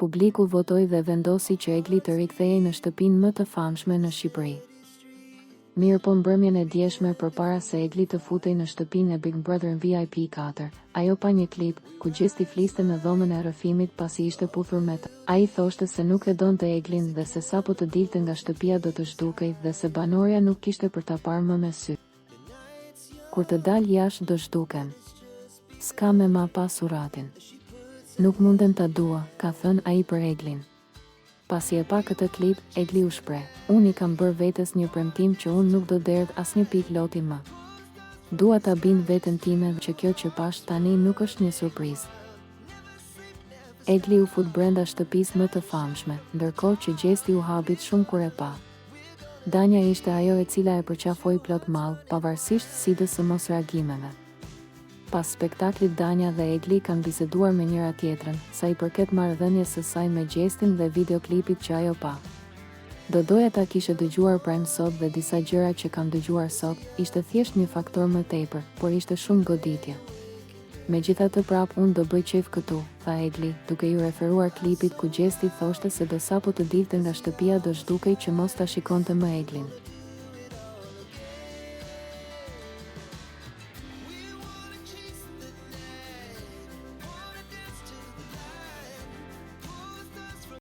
Publiku votoi dhe vendosi që Egli të rikthehej në shtëpinë më të famshme në Shqipëri. Mirëpo mbrëmjen e djeshme përpara se Egli të futej në shtëpinë e Big Brother VIP 4, ajo pa një klip, ku Gjesti fliste në dhomën e rrëfimit pasi ishte puthur me të. Ai thoshte se nuk e donte Eglin dhe se sapo të dilte nga shtëpia do të zhdukej dhe se banorja nuk kishte për ta parë më me sy. Kur të dal jashtë do zhdukem. S'ka me ma pa surratin. Nuk mundem ta dua, ka thënë ai për Eglin. Pasi e pa këtë klip, Egli u shpreh, Unë i kam bërë vetes një premtim që unë nuk do derdh asnjë pikë loti më. Dua ta bind veten time që kjo që pashë tani nuk është një surprizë. Egli u fut brenda shtëpisë më të famshme, ndërkohë që Gjesti u habit shumë kur e pa. Danja ishte ajo e cila e përqafoi plot mall, pavarësisht sfidës së mosreagimeve. Pas spektaklit Danja dhe Egli kanë biseduar me njëra-tjetrën, sa i përket marrëdhënies së saj me Gjestin dhe videoklipit që ajo pa. Do doja ta kishe dëgjuar Prime sot dhe disa gjëra që kam dëgjuar sot, ishte thjesht një faktor më tepër, por ishte shumë goditje. Megjithatë prapë unë do bëj qejf këtu, tha Egli, duke iu referuar klipit ku Gjesti thoshte se do sapo të dilte nga shtëpia do zhdukej që mos ta shikonte më Eglin.